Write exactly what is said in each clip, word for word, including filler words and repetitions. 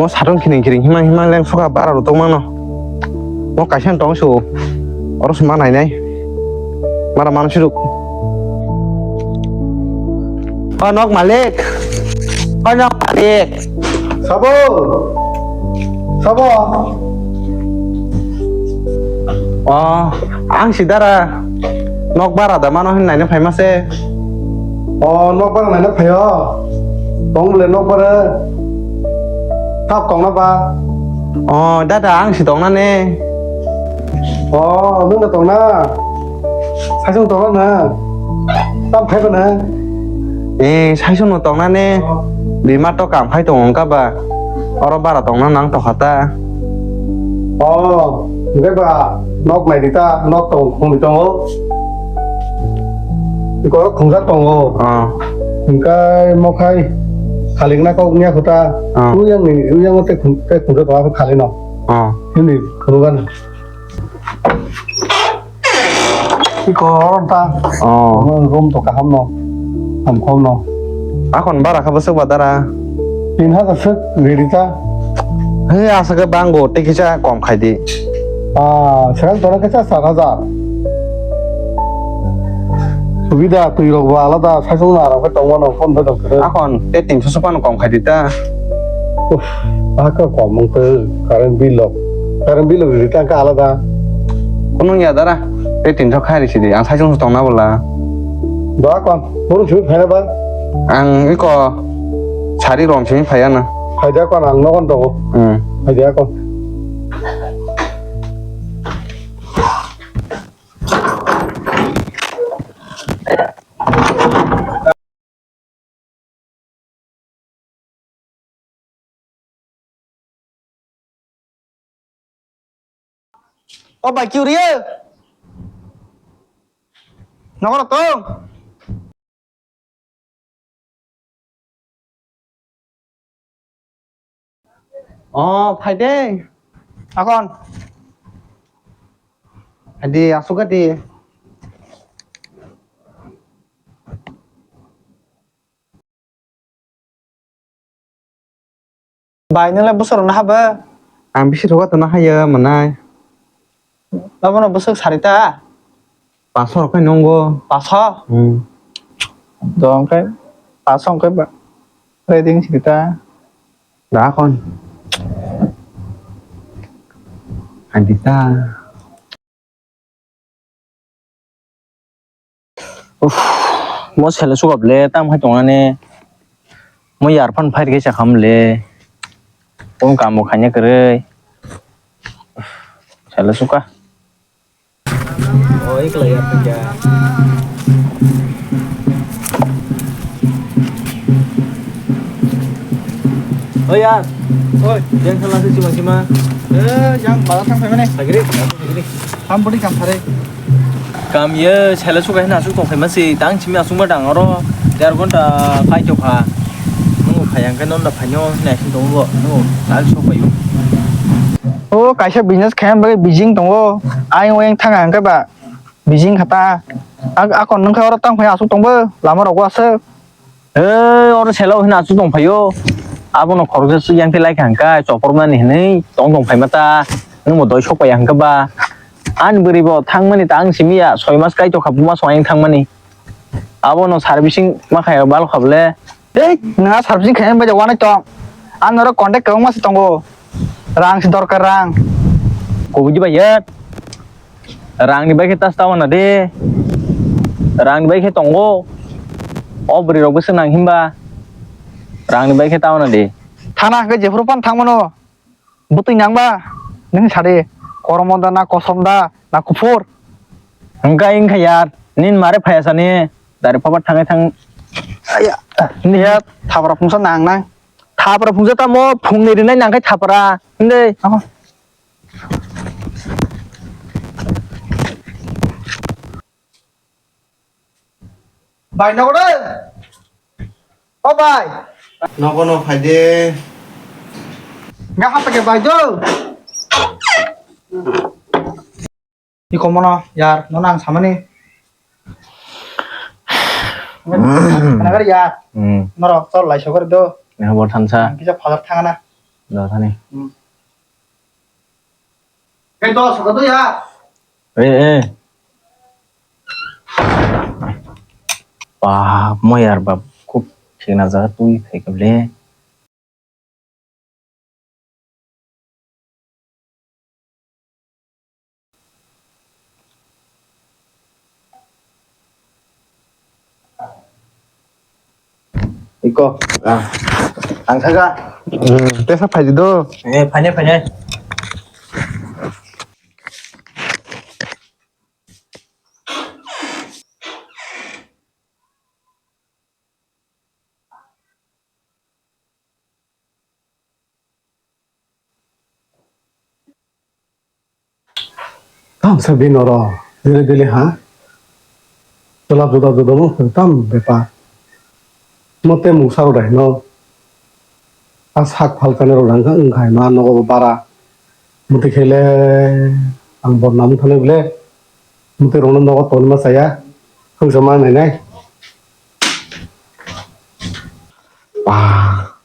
Mo satung khiring khiring himang himang leng sokha bara rw tongmano. Mo kaisa tong su. Oro se ma nainai. Bara mano siruk. O nok malik. O nok malik. Sabo. Sabo. O, ang si dara. Nok bara da mano hin naina phaima se. O, nok bara naina phaio. Tong bole nok bara. Thap tongna ba. O, dada ang si tongna ne. O, nwng da tongna. Saisung tongna na. Tam phaiba na. E, saisung no tongna ne. O. Bima to kam khai tong wngka ba. Oro bara tongna nang tokha ta. O, hwnkhe ba nok nai di ta, nok tong khumui tongo. Iko khungjak tongo. O. Hwnkhe mokhai khalikna kok nya khuta. O. Uyang ni, uyang te khum-, te khungjak tongo khalino. O. Hini khungan. Iko oro ta. Oh. Room to kaham no. Ham khom no. Akon bara kha bwswk ba dara? Tin hajar swk riri ta. He, asa khe bango, tei kisa kom khai di. Ah, sekarang tora kisa sat hajar. Subida twi rok bo alada, saisung na rok tong mano, phone bai tong khe. Akon, tei tinso swk phano kom khai di ta. Uff, aka kom mung twi current bill rok. Current bill rok riri ta khe alada. Kunung ya dara, tei tinso khai risi di, ang saisung tongna bola. Doa kon, burung simi phaina ba? Ang iko sari rom simi phaiya na. Phaida kon, ang nogon tongo. Hmm. Phaida kon. O bai, kiu riyo? Nokoro tong? O, phai de. Akon. Phai de, asuk di. Bai, nwngle bwswk rwna ha bo? Ang bisi rwgwi tongna hayo mwnai. Abono bwswk sari ta? Paso rok khai nungo. Paso? Hmm. Do hwnkhe paso hwnkhe ba, ready wng sidi ta. Da kon. Adi ta. Uff, mo sele sukap le, tamo khai tongani. Mo yarphan phai rikhe chakha mole. Kung kamo khaina kwrwi. Sele suka. O, ikla yarphan kya. O yar. Oi. Yang salah si cima cima. Eh, yang balas sampai mana? Lagi deh. Kampuni kampare. Kam ye sele suka hina asuk tong phaima si tang chimi asuk ma dang oro der gonta kai to kha. Nungo phai ang khe nonda phaino hina asuk tongo bo nungo tal sok paio. O kaisa business khaina bagwi bijing tongo. Ayang oyang thang ang khe ba bijing khata. Ak-, akon nung khe oro tang phai asuk tongbo lama rogo asuk. Ei, oro selo hino aswk tong phaio. Abono khoroksa swi yang khe lai kha hwnkhe, chopor mani hinwi tong tong phaima ta. Nwng bo doi sok paiya hwnkhe ba. Ani bwrwi bo thang mani ta ang simi ya, soi mas kai tokha buma song yang thang mani. Abono servicing ma khai bal kha bole. Ei, nang servicing khai bai wanai tong. Ang norok contact kwbangma se tongo. Rang se dorkar rang. Kubui di bai ya. Rangni bai khe tas tao na de. Rangni bai khe tongo. O bwrwi rok bwswk nang himba. Rangni bai khe tao na de. Thana hwnkhe jephuru phano thang mano. Bwtwi nang ba. Nini sadi. Kormo da na kosom da na kuphur. Hwnkha wngkha yar. Nini mare phaiya sani. Dari phabar thangai thang. Aya. Ni ya thapra phungsa nang nang. Thapra phungsa tamo phungni rinai nang khai thapra. Hinde. Bai, nogo de? O bai. Nogo no phai de. Nga hapake bai do. Iko mono yar, nono ang samani. Khnagar yar. Hmm. Norok chol lai sokor do. Nang bo thansa. Ang kisa phadar thangana. Dothani. Hmm. Hei, dos, saka tu ya. Eh, eh. Wah, mo yar bab, khub khena jaga twi phai kable. Iko, ah, ang thaga. Hmm, tesa phaidi do. Eh, phainai, phainai. Tamsa bini oro dili dili ha. Chwla juda juda no tam bepar. Mote mungsa rok dai no. A sak phal kani rok dang wng khai ma nogo bara. Mote khele ang bor nam thani bole. Mote rok no nogo ton ma saya. Hangsa ma nai nai. Wah.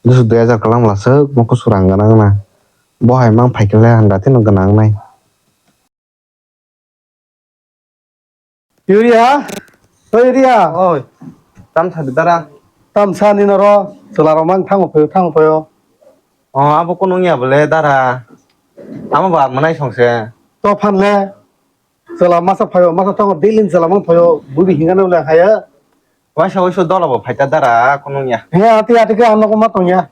Dusu dui hajar kalam lasuk mokho surang gana gana. Bo hai mang phaikhe le handa tino gana wngnai. Yuriya, o Yuriya. Oi, tam sa dara. Tam sa ni noro, chwla rok mang thango phayo, thango phayo. O, abo kunu wngya bole dara. Amo ba manai songse. To phan le. Chwla masa phaio, masa tongo, daily chwla mang phaio, bui hinga no le haya. Waisa waisa dola bo phaita dara, kunung ya. He, ati, ati ke ano ko ma tong ya.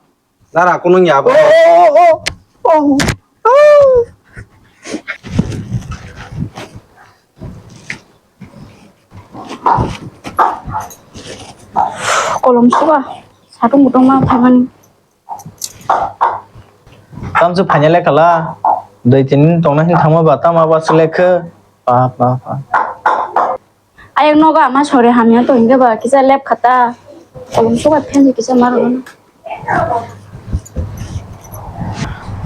Dara, kunung ya bo. Oh, oh, oh, oh, oh. Kolom suka, satung butong ma phaimani. Tamswk phainai lekha la, dui tin din tongna hin thangma ba tama ba se lekha. Pa, pa, pa. Ayang nogo ama sori hamya to hinga ba kisa lep khata. Kolom suka phensi kisa maro.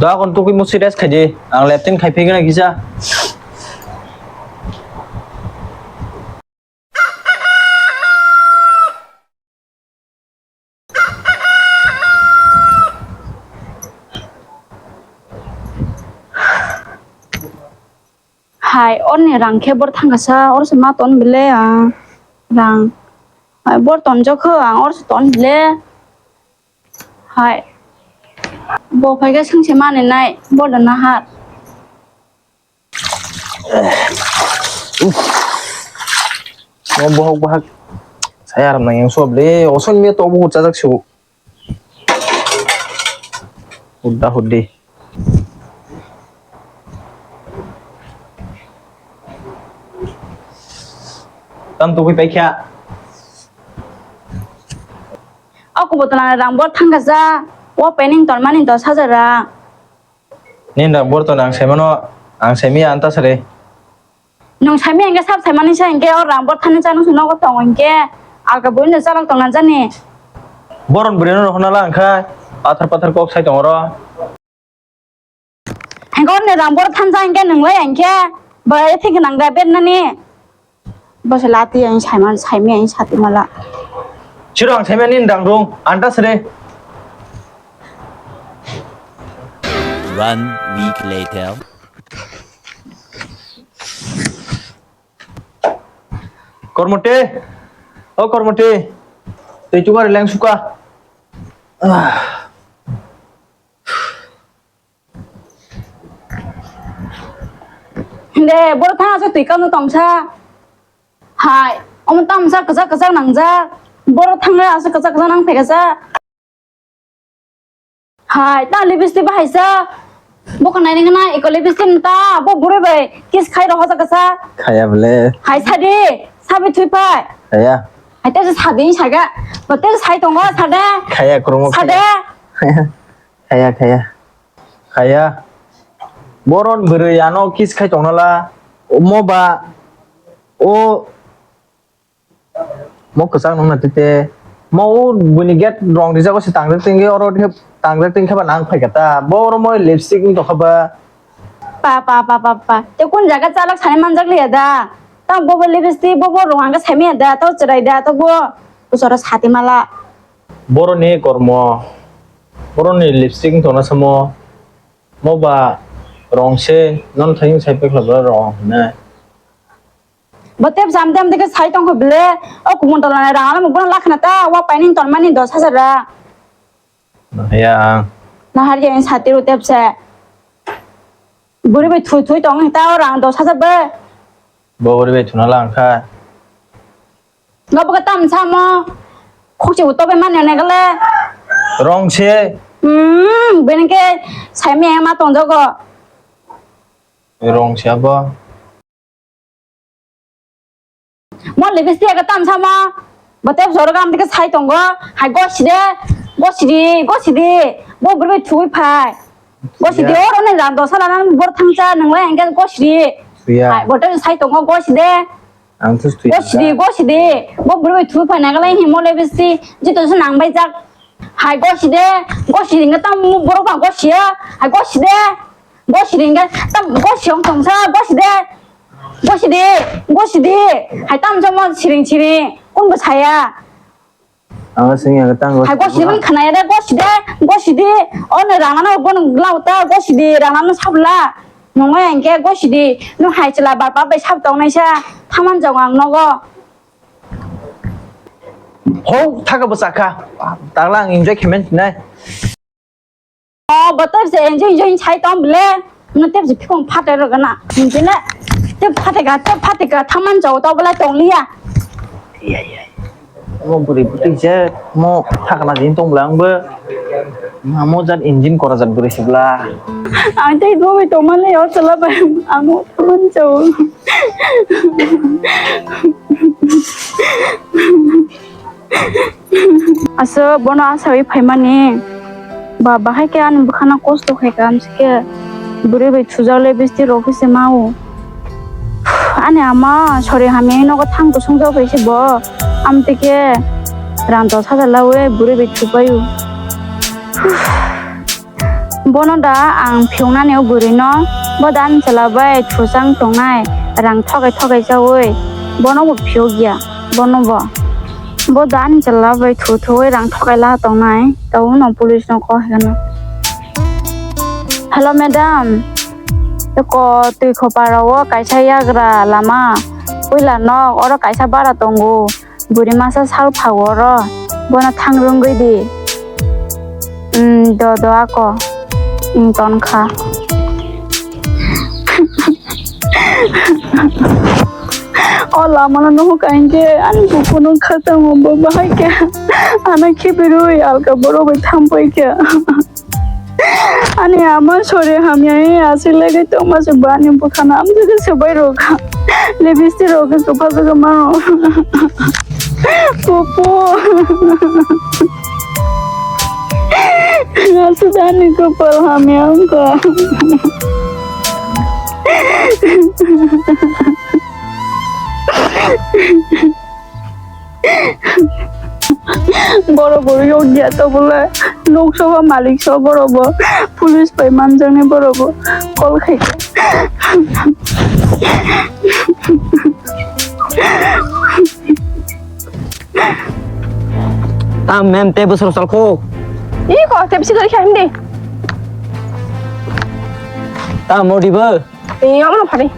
Da kon tukui musi rest khaji, ang lep tin khai phigna kisa. Hai, orni rang khe bor thangkasa, or se ma ton bile, ah, rang. Hai, bor ton jokho, ang or se ton bile. Hai. Bo phai khe swng se mani nai, bor da nahar. Uff. Mo bohok bahak saya aram nang yang sob le, oson me to buhut chajak su. Hudda huddi. Tam tukui paikha. Aku botolan rang bor thangkasa, o pening ton mani dos hajar rang. Nini rang borton ang saimano, ang saimiya anta sare. Nwng saimiya hingke sab saimani sa hingke o rang borthani cha nwng nogo tongo hingke alka buino chalok tongna jani. Boron bwrwino rohorna la hingkha pathar pathar kok sai tongoro. Hingke oro ni rang borthani cha hingke nwng lai hingke bai thik nang da bernani. Bose lati ang saiman saimi ang sati mala. Chiro ang saimani nini rang rung anta sare. One week later. Kormoti, o Kormoti, tei chuka rileng suka. Ah. Hinde, boro thang asa twi kano tongsa. Hai, omo tamsa kwchak kwchak nangjak. Boro thang asa kwchak kwchak nang phaikasa. Hai, ta lipstick bahai sa. Bo kanai ni gana eko lipstick ta, bo buri bai kiss khai roho jaka sa. Khaya bole. Hai sadi, sabi thui pai. Khaya. Hai te sadi saga. Bo te sai tongo sade. Khaya kromo. Sade. Khaya. Khaya, khaya. Khaya. Boron bwrwi ano kiss khai tongna la. Omo ba. O. Mo kwchak nungna tite. Mo o buini gate rong rijak o se tangjak tingke oro khe tangjak tingkhe ba nang phai kha ta. Bo oro mo lipstick wng tongkha ba. Pa, pa, pa, pa, pa. Te kun jaga chalok sani manjak liya da. Tang bo bo lipstick bo bo rong ang khe saimi ya da. Tau chwrai da tau bo. Usoro sati mala. Boroni kormo. Borokni lipstick wng tongna samo. Mo ba rong se, nono thani sai pekla bwla rong hinai. Bo tep jam dem dike sai tongkho bile. O kumun tola rang ala mukbuna lakhna ta, wa paini ton mani dos hajar ra. Nahaya ang. Nahar ya sati ro tep se. Buri bai thui thui tong ta o rang dos hajar be. Bo buri bai thuna lang kha. Nobo ka tam samo. Khokche utobe manya negale. Rong se. Hmm, benke sai me ma tong jogo. Rong se abo. Mo lipstick ka tam samo. Bote joro gam dike sai tongo. Hai gosi de. Gosi di, gosi di. Bo buri bai thui phai. Gosi di oro ne rang dos hajar na bor thangcha nongle engke gosi di. Suya. Hai bote sai tongo gosi de. Ang thus thui. Gosi di, gosi di. Bo bwrwi thui phai nagalai hi mole bisi. Jito se nang bai jak. Hai gosi de. Gosi ringa tam borok ba gosi ya. Hai gosi de. Gosi ringa tam gosi ong tong sa gosi de. Gosi di. Gosi di. Hai tam jomo siring siring. Kun bo saya. Ang sing ya tang. Hai gosi man khana ya de gosi de. Gosi di. Ono rang ano bon glau ta gosi di. Rang ano sabla. Nongo engke gosi di. No hai chela bar pa bai sab tong naisa. Thaman jong ang nogo. Ho thaka bo chakha. Tagla ang enjoy khemen nai. O botor se enjoy enjoy sai tong bile. No tep je phikong phate ro gana. Ningkene tep phate ga tep phate ga thaman jong to bela tong liya. Iya iya. Mo buri buri je mo thakna jin tong bela ang bo. Mo jat engine kora jat buri sibla. Ang tei bo bai tong male o chala bai ang thaman jong. Aswk bono asawi phaimani ba bahai khe ani bwkhano kosto khai kha amsike bwrwi bai thujak le bisti rok khe se mao ani ama sori hamya nogo thang kusung jok bai se bo amtwi khe rang dos hajar lawi bwrwi bai thupaio. Bono da ang phiyoknani o bwrwino, bo da ani chwla bai thusang tongnai, rang thokai thokai chaui bono bo phiyokya, bono bo. Bo da ani chwla bai thu thuwi rang thokai la tongnai, tabukno police no kok hino. Hello madam, eko twi khoparo o kaisa yagra lama, puila nok, oro kaisa bara tongo. Buri masa sal pha oro, bono thang rwngwi di. Umm, do do ako. Umm, ton kha. O lama no nuhuk ka hinkhe ani bukuno khatango bo bahai khe. Ano khibiwi alka borok bai thampui khe. Ani ama sori hamya e aswk lagwi tongma se bo ani bwkhano amtwkhe swbai rwkha. Lipstick rok khe kwpha kwkha mano. Pupu. Aswk ani kwpal hamya wngkha. Borok bo yokya to bole. Lok sabha malik so borok bo. Police bai manjaknai borok bo. Call khai. Ta mem te bwswk salkho. Ih, ko te bisi gari kha hindi. Ta modi bo. Ih, amo no phari.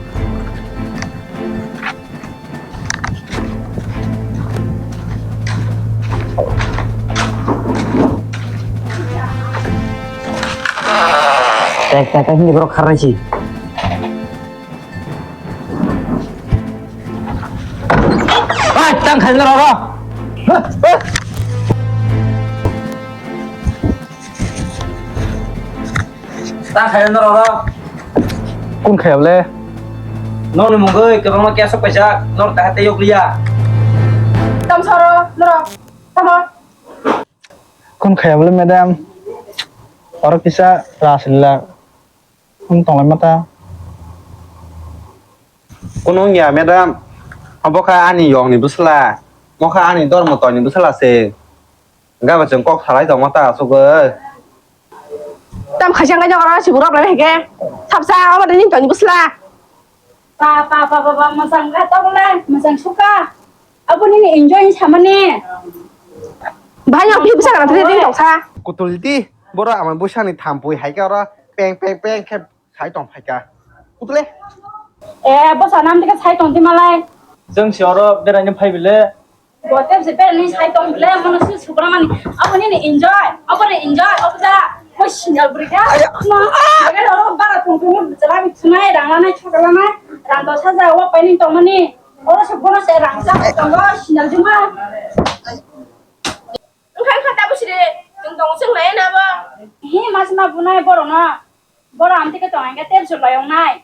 Tek tek tek ni borok kharnai si. Oi, tang khaina roro. Tang khaina roro. Kun khaya bole? Nokni mungwi kwbangma kya sok paisa, nok ta hate yok liya. Tam soro, norok. Tamo. Kun khaya bole madam? Oro kisa rasilak. Kun tonglai mata. Kunung ya madam. Abo kha ani yongni bwsla. Mo kha ani dormo toini bwsla se. Gaba chwng kok salai tongma ta asugwi. Tam khaisa wngkha jok oro si borok lai khe. Sapsa omo de nini toni bwsla. Pa pa pa pa pa masang kha to bole masang suka. Abo nini enjoy samani. Bahai yang pi bwsa kana tadi tongsa. Kutul di. Boro ama bwsani thampui hai khe oro peng peng peng khe sai tong phai kha. Utle. Eh, bwsa nam dikhe sai tong di malai. Chwng si oro beraina phai bile. Bo tep se beraina sai tong bile, mono si subra mani. Abo ni enjoy, abo ni enjoy, abo da. Ko sinjal buri kha. Ma, aga oro bara tong tong bwsala bi thunai rang lanai chokla lanai. Rang dos hajar wa paini tong mani. Oro se bono se rang sa tong go sinjal juma. Wngkha wngkha tabuk siri, chwng tongo chwng lai na bo. Hi mas ma bunai borok no. Borok amtwi khe tong hwnkhe tebsu lai wngnai.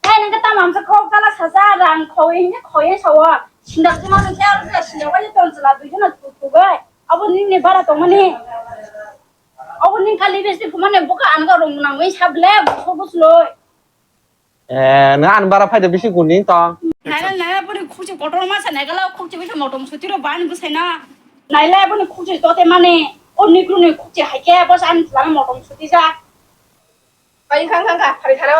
Hai nang khe tamo amsa khok tala saja rang khoi hwnkhe khoi sao. Sindak juma nang khe arokhe sindak bai ton chwla dui jona thuk thuk bai. Abo nini bara tongmani. Abo ning kali besti phumani buka ango rong nangwi sable buso busloi. Eh, nang ani bara phai de bisi guni tong. Naila naila boni khukchi kotor ma sa naikala khukchi bisa motom suti ro ban busai na. Naila boni khukchi tote mane o nikru ni khukchi hai khe bos ani tla motom suti ja. Ai khang khang kha phari khana.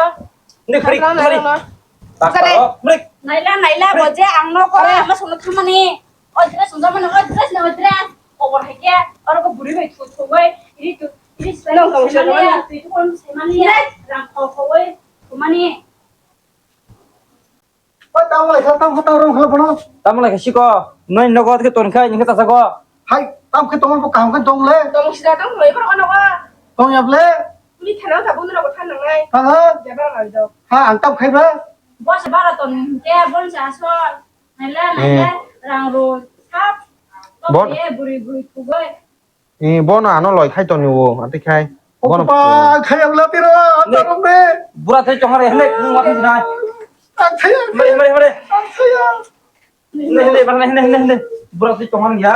Ni phari khana phari. Naila naila bo je ang no kore ama solo thamani. O dress unjak mani, o dress ni, o dress. Kobor hai khe, oro ko buri bai thu thu bai, ri tu, ri tu. Nong tong se mani, mani. Twi tu kon se mani, rang kho kho bai, thu mani. O tamo lai kha, tamo kha, tamo rong kha bono. Tamo lai kha siko, noi nogo khe ton khai, ni khe tasa go. Hai, tam khe tamo bo kaham khe dong le. Tong sida tong lai kha ono ba. Tong yab le. Ni thana ta bunu rogo than nang nai. Ha ha. Jaba ngai do. Ha, ang tam khai ba. Bos bara ton ke bon sa so. Naila, naila, rang ro, sap. Bon. Ye, buri, buri, thubai. Eh, bono ano loi khai toni o, ati khai. Bono. Opa, khai abla pira, ne. Tarong ne. Bura thai chonghar hene, nung ma thai sinai. Ang khai, ang khai. Mare, mare, mare. Ang khai. Ne, ne, ne, ne, ne, ne. Bura thai chonghar ya.